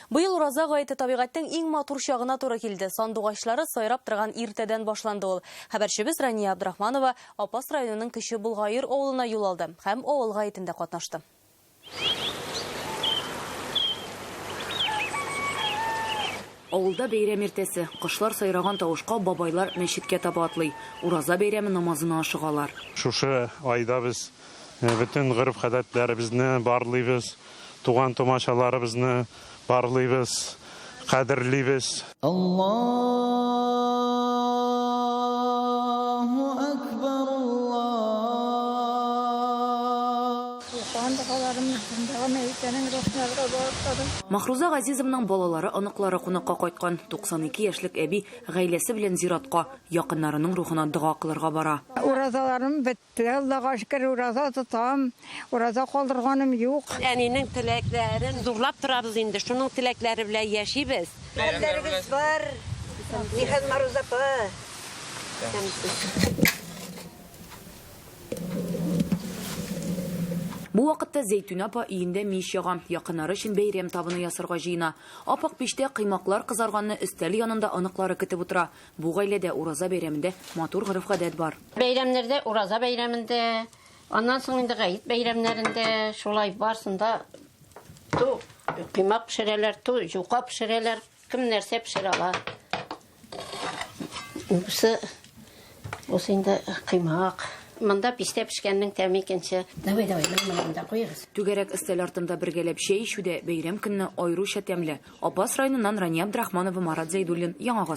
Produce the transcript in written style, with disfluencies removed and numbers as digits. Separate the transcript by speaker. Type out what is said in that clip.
Speaker 1: Быел Ураза гаете табигатьнең иң матур чагына туры килде. Сандугачлары сайрап торган иртәдән башланды ул. Хәбәрчебез Рания Абдрахманова Апас районының Кече Болгаер авылына юл алды һәм авыл гаетендә катнашты.
Speaker 2: Авылда бәйрәм иртәсе. Кошлар сайраган тавышка бабайлар мәчеткә таба атлый. Ураза бәйрәме намазына ашыгалар.
Speaker 3: Шушы айда без бөтен гореф-гадәтләребезне барлыйбыз, туган-тумачаларыбызны барлыйбыз, кадерлибез.
Speaker 4: Аллаһу әкбәр, Аллаһ.
Speaker 5: Укыган догаларымны шундагы мәетәнең рухына багышладым.
Speaker 2: Махруза Газизовның балалары, оныклары кунакка кайткан. 92 яшьлек әби гаиләсе белән зиратка, якыннарының рухына дога кылырга бара.
Speaker 5: Уразаларым бетте. Аллага шөкер, ураза тотам. Ураза калдырганым юк.
Speaker 6: Әнинең теләкләрен зурлап торабыз инде, шуның теләкләре белән яшибез.
Speaker 7: Хәлләрегез бар, нихәл, Маруза апа? Исәнмесез.
Speaker 2: Бу вакытта Зәйтүнә апа өендә мич яга, якыннары өчен бәйрәм табыны ясарга җыена. Ап-ак мичтә коймаклар кызарганны өстәл янында оныклары көтеп утыра. Бу гаиләдә Ураза бәйрәмендә матур гореф-гадәт бар.
Speaker 6: Бәйрәмнәрдә, Ураза бәйрәмендә, аннан соң инде гает бәйрәмнәрендә шулай барсын да ту коймак пешерәләр, ту юка пешерәләр, кем нәрсә пешерә ала. Бусы, бусы инде коймак. Монда пистә пешкәннең тәме икенче. Давай, давай, менә монда куегыз.
Speaker 2: Түгәрәк өстәл артында бергәләп чәй эчү дә бәйрәм көнне аеруча тәмле. Апас районыннан Рания Абдрахманова, Марат Зәйдуллин, Яңа гасыр.